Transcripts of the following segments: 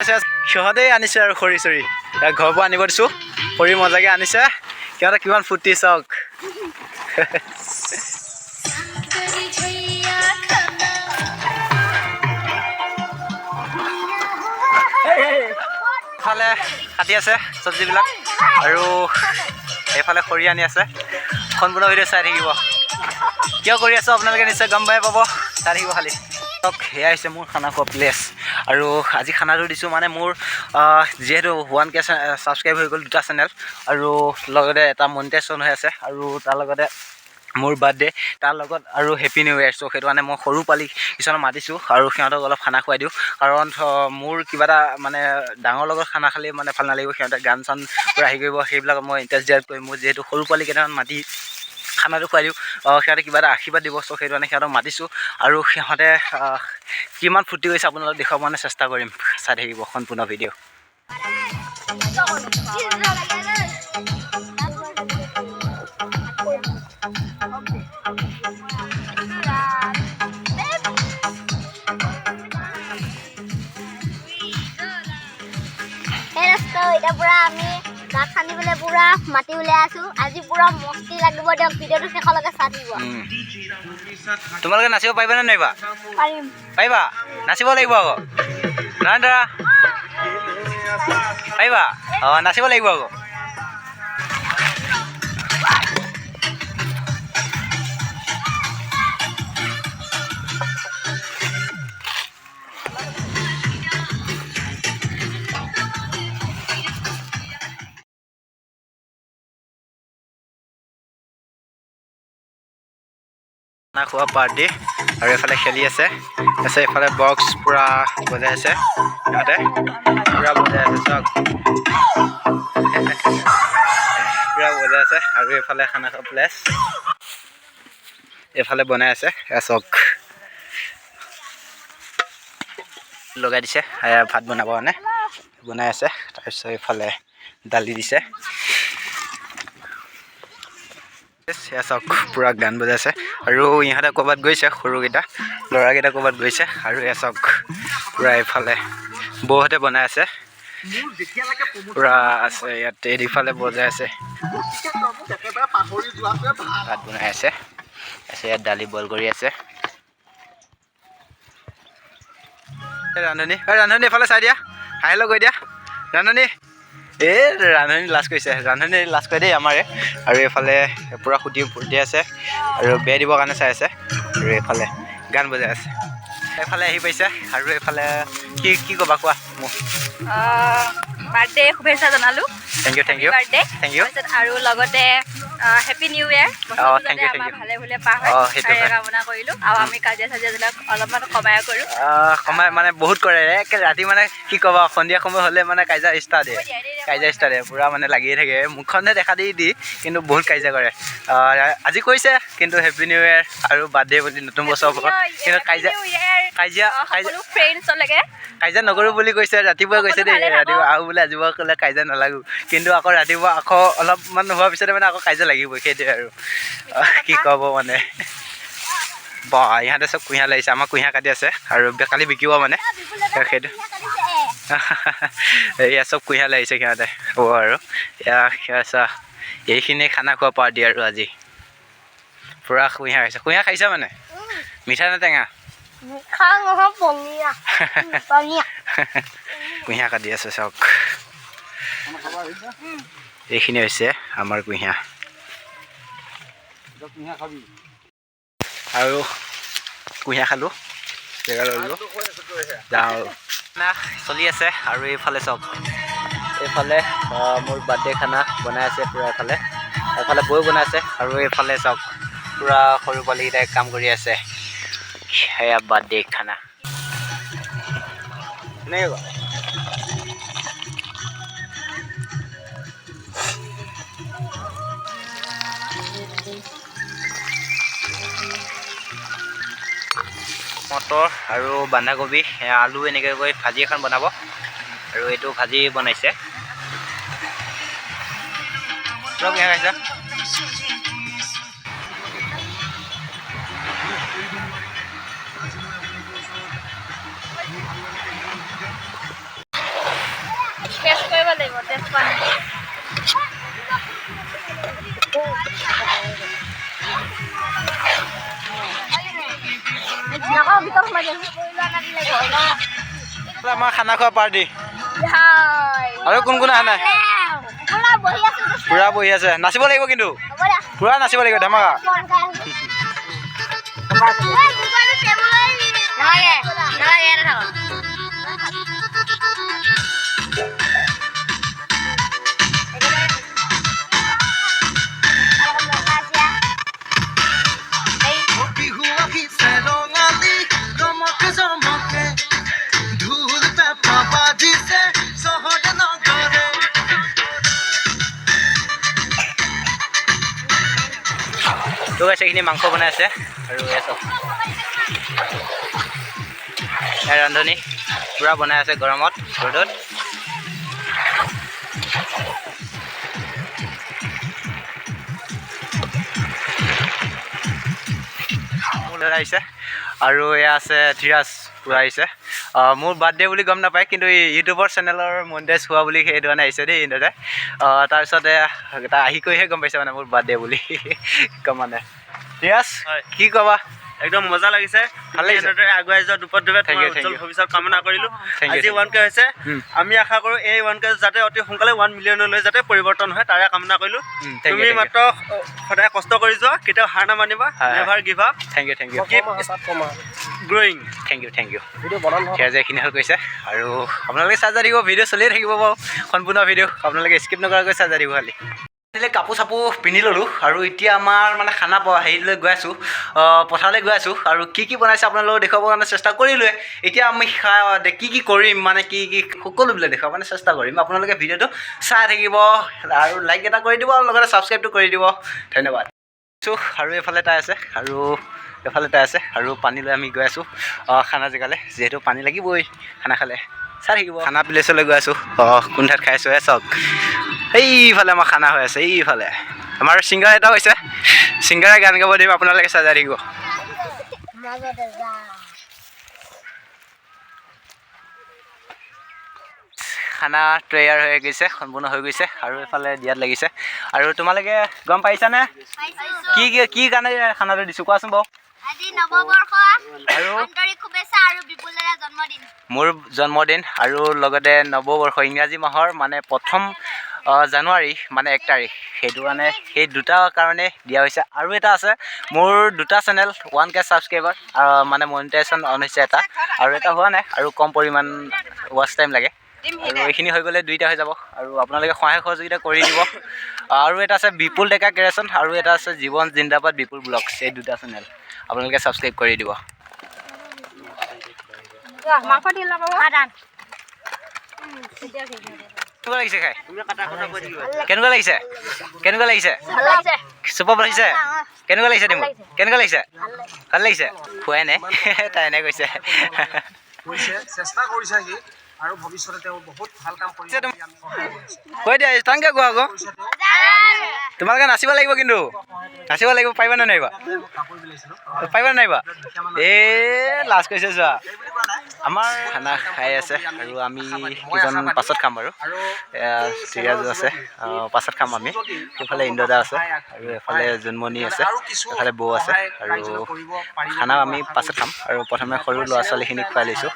সিহঁতেই আনিছে আৰু খৰি চৰি ইয়াক ঘৰৰ পৰা আনিব দিছোঁ। খৰি মজাকৈ আনিছে সিহঁতে, কিমান ফূৰ্তি চাওক। এইফালে কাটি আছে চব্জিবিলাক আৰু এইফালে খৰি আনি আছে। সম্পূৰ্ণ ভিডিঅ' চাই থাকিব। কিয় কৰি আছোঁ আপোনালোকে নিশ্চয় গম পাই পাব, চাই থাকিব খালি। সেয়া হৈছে মোৰ খানা খোৱা প্লেচ। আৰু আজি খানাটো দিছোঁ মানে মোৰ যিহেতু 1K subscribe হৈ গ'ল দুটা চেনেল, আৰু লগতে এটা মনিটাইজেশ্যন হৈ আছে, আৰু তাৰ লগতে মোৰ বাৰ্থডে, তাৰ লগত আৰু হেপী নিউ ইয়েৰ। চ' সেইটো কাৰণে মই সৰু পোৱালি কিছুমানক মাতিছোঁ আৰু সিহঁতক অলপ খানা খুৱাই দিওঁ, কাৰণ মোৰ কিবা এটা মানে ডাঙৰ লগত খানা খালে মানে ভাল নালাগিব। সিহঁতে গান চান পূৰা হেৰি কৰিব, সেইবিলাক মই ইণ্টাৰেষ্ট দিয়াত কৰিম। মোৰ যিহেতু সৰু পোৱালি কেইটামান মাতি খানাটো খুৱাই দিওঁ, সিহঁতে কিবা এটা আশীৰ্বাদ দিব। চ' সেইটো কাৰণে সিহঁতক মাতিছোঁ আৰু সিহঁতে কিমান ফূৰ্তি কৰিছে আপোনালোকক দেখুৱাব মানে চেষ্টা কৰিম। চাই থাকিব সম্পূৰ্ণ ভিডিঅ'। সেই দোস্ত, এতিয়া পুৰা আমি গাঁত খান্দিবলৈ পুৰা মাটি উলিয়াই আছো। আজি পুৰা মস্তি লাগিব দিয়ক। ভিডিঅ'টো শেষলৈকে চাই থাকিব। তোমালোকে নাচিব পাৰিবা নে নোৱাৰিবা? পাৰিম। পাৰিবা? নাচিব লাগিব আকৌ। নয়নতৰা, পাৰিবা? অঁ, নাচিব লাগিব আকৌ। খানা খোৱা পাৰ্টি আৰু এইফালে খেলি আছে। তাৰপিছত এইফালে বক্স পূৰা বজাই আছে, সিহঁতে পূৰা বজাই আছে চাওক, পূৰা বজাই আছে। আৰু এইফালে খানা খোৱা প্লেচ, এইফালে বনাই আছে। এয়া চাওক, লগাই দিছে এয়া ভাত বনাব কাৰণে বনাই আছে। তাৰপিছত এইফালে দালি দিছে। এয়া চাওক, পূৰা গান বজাইছে আৰু ইহঁতে ক'ৰবাত গৈছে, সৰুকেইটা ল'ৰাকেইটা ক'ৰবাত গৈছে। আৰু এয়া চাওক, পূৰা এইফালে বৌহঁতে বনাই আছে, পূৰা আছে ইয়াত। এইফালে বজাই আছে, ভাত বনাই আছে। আছে ইয়াত দালি বইল কৰি আছে। ৰান্ধনী, ঐ ৰান্ধনী, এইফালে চাই দিয়া, হাই হেল্ল' কৈ দিয়া ৰান্ধনী। এই ৰান্ধনী লাজ কৰিছে, ৰান্ধনী লাজ কৰে দেই আমাৰে। আৰু এইফালে পূৰা সুধি ফুৰ্তি আছে আৰু বেয়া দিবৰ কাৰণে চাই আছে। আৰু এইফালে গান বজাই আছে, এইফালে আহি পাইছে। আৰু এইফালে কি কি ক'বা কোৱা মোক। বাৰ্থডে শুভেচ্ছা জনালোঁ। Thank U, thank U. Birthday. Thank U. তাৰপিছত আৰু লগতে happy new year. Thank U, thank আমাৰ ইউ। ভালে ভালে পাৰ হয়, সেইটো তাৰে হয়। কামনা কৰিলোঁ। আৰু আমি কাজিয়া চাজিয়াবিলাক অলপমান কমাই কৰোঁ। কমাই মানে বহুত কৰে। একে ৰাতি মানে কি ক'বা, সন্ধিয়া সময় হ'লে মানে কাজিয়া ষ্টাৰ্ট দিয়ে, কাজিয়া ষ্টাৰ্ট দিয়ে, পূৰা মানে লাগিয়ে থাকে। মুখখনহে দেখা দি দি কিন্তু বহুত কাজিয়া কৰে। আজি কৰিছে কিন্তু হেপী নিউ ইয়েৰ আৰু বাৰ্থডে বুলি, নতুন বছৰ, কিন্তু কাজিয়া কাজিয়া কাজিয়া সকলো ফ্ৰেণ্ডছলৈকে। কাজিয়া নকৰোঁ বুলি কৈছে, ৰাতিপুৱা কৈছে দেই। সকলো ভালে থাকক। ৰাতিপুৱা আৰু বোলে আজিপুৱা ক'লে কাজিয়া নালাগো, কিন্তু আকৌ ৰাতিপুৱা আকৌ অলপমান হোৱাৰ পিছতে মানে আকৌ কাজিয়া লাগিবই। সেইটোৱে আৰু কি ক'ব মানে। বা, ইহঁতে চব কুঁহিয়াৰ লাগিছে, আমাৰ কুঁহিয়াৰ কাটি আছে আৰু কালি বিকিব মানে সেইটো। এয়া চব কুঁহিয়াৰ লাগিছে সিহঁতে হ'ব। আৰু এয়া সেয়া চা, এইখিনি খানা খোৱা পাৰ্টি। আৰু আজি পূৰা কুঁহিয়াৰ খাইছে। কুঁহিয়াৰ খাইছা মানে মিঠা নে টেঙা? মিঠা নহয়, পনীয়া পনীয়া। কুঁহিয়াৰ কাটি আছে চাওক। এইখিনি হৈছে আমাৰ কুঁহিয়াৰ আৰু কুঁহিয়াৰ খালোঁ, জেগা ল'লোঁ, যাওঁ আৰু। খানা চলি আছে। আৰু এইফালে চাওক, এইফালে মোৰ বাৰ্থডে খানা বনাই আছে পূৰা। এইফালে এইফালে বৈ বনাই আছে। আৰু এইফালে চাওক, পূৰা সৰু পোৱালিকেইটাই কাম কৰি আছে। সেয়া বাৰ্থডে খানা। কেনেকৈ কোৱা? মটৰ আৰু বন্ধাকবি, এয়া আলু এনেকৈ কৰি ভাজি এখন বনাব। আৰু এইটো ভাজি বনাইছে। তই কিহে খাইছা? টেষ্ট কৰিব লাগিব, টেষ্ট কৰা নাই। আমাৰ খানা খোৱা পাৰ্টি। আৰু কোন কোন অহা নাই? পুৰা বহি আছে। নাচিব লাগিব কিন্তু, পুৰা নাচিব লাগিব ধেমাকা। বিহু আহিছে ৰঙালী ৰমক জমকে, ঢোল পেঁপা বাজিছে চহৰে নগৰে। তো গাইছ, এইখিনি মাংস বনাই আছে আৰু এয়া চাওক, এয়া ৰান্ধনি পূৰা বনাই আছে গৰমত ৰ'দত। মোৰ দাদা আহিছে আৰু এয়া আছে ধীৰাজ পূৰা আহিছে। মোৰ বাৰ্থডে বুলি গম নাপায়, কিন্তু এই ইউটিউবৰ চেনেলৰ মনিটাইজ হোৱা বুলি সেইটো কাৰণে আহিছে দেই দাদাই। তাৰপিছতে তাই আহি কৰিহে গম পাইছে মানে মোৰ বাৰ্থডে বুলি গম মানে। ধীৰাজ, হয়। কি ক'বা? একদম মজা লাগিছে। ভাল লাগিছে। এনেদৰে আগুৱাই যোৱা দুপদ দুপে Thank তোমাৰ you, thank উজ্জ্বল you. ভৱিষ্যত কামনা কৰিলো। Thank you, আজি thank 1K হৈছে, আমি আশা কৰো এই 1K যাতে অতি সোনকালে 1 মিলিয়নলৈ যাতে পৰিৱৰ্তন হয়, তাৰে কামনা কৰিলো। Thank you, তুমি thank you. মাত্ৰ সদায় কষ্ট কৰি যোৱা, কেতিয়াও হাৰ নামানিবা। হয়। Never give up. Thank you, thank you. Keep growing. Thank you, thank you. ধীৰাজে এইখিনি হ'ল কৈছে আৰু আপোনালোকে চাই যাই থাকিব, ভিডিঅ' চলিয়ে থাকিব বাৰু। সম্পূৰ্ণ ভিডিঅ' আপোনালোকে স্কিপ নকৰাকৈ চাই যাই থাকিব খালি। আজিলৈ কাপোৰ চাপোৰ পিন্ধি ল'লোঁ আৰু এতিয়া আমাৰ মানে খানা পোৱা হেৰিলৈ গৈ আছোঁ, পথাৰলৈ গৈ আছোঁ। আৰু কি কি বনাইছে আপোনালোকক দেখুৱাবৰ কাৰণে চেষ্টা কৰিলোৱে। এতিয়া আমি কি কি কৰিম, মানে কি কি সকলোবিলাক দেখুৱাবৰ কাৰণে চেষ্টা কৰিম। আপোনালোকে ভিডিঅ'টো চাই থাকিব আৰু লাইক এটা কৰি দিব আৰু লগতে ছাবস্ক্ৰাইবটো কৰি দিব। ধন্যবাদ। আৰু এইফালে তাই আছে আৰু এইফালে তাই আছে আৰু পানী লৈ আমি গৈ আছোঁ খানা জেগালৈ, যিহেতু পানী লাগিবই খানা খালে। চাই থাকিব। খানা প্লেচলৈ গৈ আছোঁ। কোন ঠাইত খাই আছোঁ এ চাওক, এইফালে আমাৰ খানা হৈ আছে। এইফালে আমাৰ ছিংগাৰ এটাও হৈছে, ছিংগাৰে গান গাব দিম, আপোনালোকে চাই যাই থাকিব। মাজতে যা। খানা তৈয়াৰ হৈ গৈছে, সম্পূৰ্ণ হৈ গৈছে আৰু এইফালে দিয়াত লাগিছে। আৰু তোমালোকে গম পাইছানে কি কি কি কাৰণে খানাটো দিছোঁ, কোৱাচোন বাৰু? আজি নৱবৰ্ষ আৰু আন্তৰিক শুভেচ্ছা আৰু বিপুল দাদাৰ জন্মদিন। মোৰ জন্মদিন আৰু লগতে নৱবৰ্ষ, ইংৰাজী মাহৰ মানে প্ৰথম জানুৱাৰী মানে 1 তাৰিখ, সেইটো কাৰণে সেই দুটা কাৰণে দিয়া হৈছে। আৰু এটা আছে, মোৰ দুটা চেনেল 1K ছাবস্ক্ৰাইবাৰ, মানে মনিটাইজেশ্যন অন হৈছে এটা, আৰু এটা হোৱা নাই আৰু কম পৰিমাণ ৱাচ টাইম লাগে। আৰু এইখিনি হৈ গ'লে দুইটা হৈ যাব আৰু আপোনালোকে সহায় সহযোগিতা কৰি দিব। আৰু এটা আছে বিপুল ডেকা ক্ৰিয়েশ্যন আৰু এটা আছে জীৱন জিন্দাবাদ বিপুল ব্লগছ, এই দুটা চেনেল আপোনালোকে ছাবস্ক্ৰাইব কৰি দিব। মাংস দি ল'ব। কেনেকুৱা লাগিছে খাই? কেনেকুৱা লাগিছে? কেনেকুৱা লাগিছে? ভাল লাগিছে। চুপাৰ লাগিছে। কেনেকুৱা লাগিছে দিমু? কেনেকুৱা লাগিছে? ভাল লাগিছে। খোৱাই নাই, তাই এনে কৈছে। কৰিছে, চেষ্টা কৰিছে সি আৰু ভৱিষ্যতে তেওঁ বহুত ভাল কাম কৰিব বুলি আমি কৈ দিয়া, টানকৈ কোৱা আকৌ। তোমালোকে নাচিব লাগিব কিন্তু, নাচিব লাগিব। পাৰিবা নে নোৱাৰিবা? কাপোৰ বিলাইছিলোঁ। পাৰিবা নে নোৱাৰিবা? এ লাজ কৰিছে চোৱা। আমাৰ খানা খাই আছে আৰু আমি কেইজন পাছত খাম বাৰু। আৰু এয়া ধীৰাজো আছে, পাছত খাম আমি। সেইফালে ইন্দ্ৰদা আছে আৰু এফালে জোনমণি আছে, এফালে বৌ আছে আৰু খানা আমি পাছত খাম। আৰু প্ৰথমে সৰু ল'ৰা ছোৱালীখিনিক খুৱাই লৈছোঁ,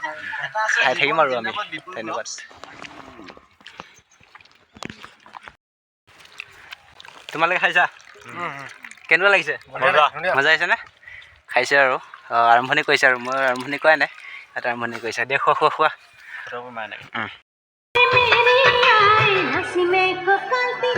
খাই থাকিম আৰু আমি। ধন্যবাদ। তোমালোকে খাইছা? কেনেকুৱা লাগিছে? মজা আহিছেনে? খাইছে আৰু আৰম্ভণি কৰিছে আৰু মই আৰম্ভণি কৰাই নাই, ইয়াত আৰম্ভণি কৰিছে। দে, খোৱা খোৱা খোৱা। मेरी आए हंसी में को कांती।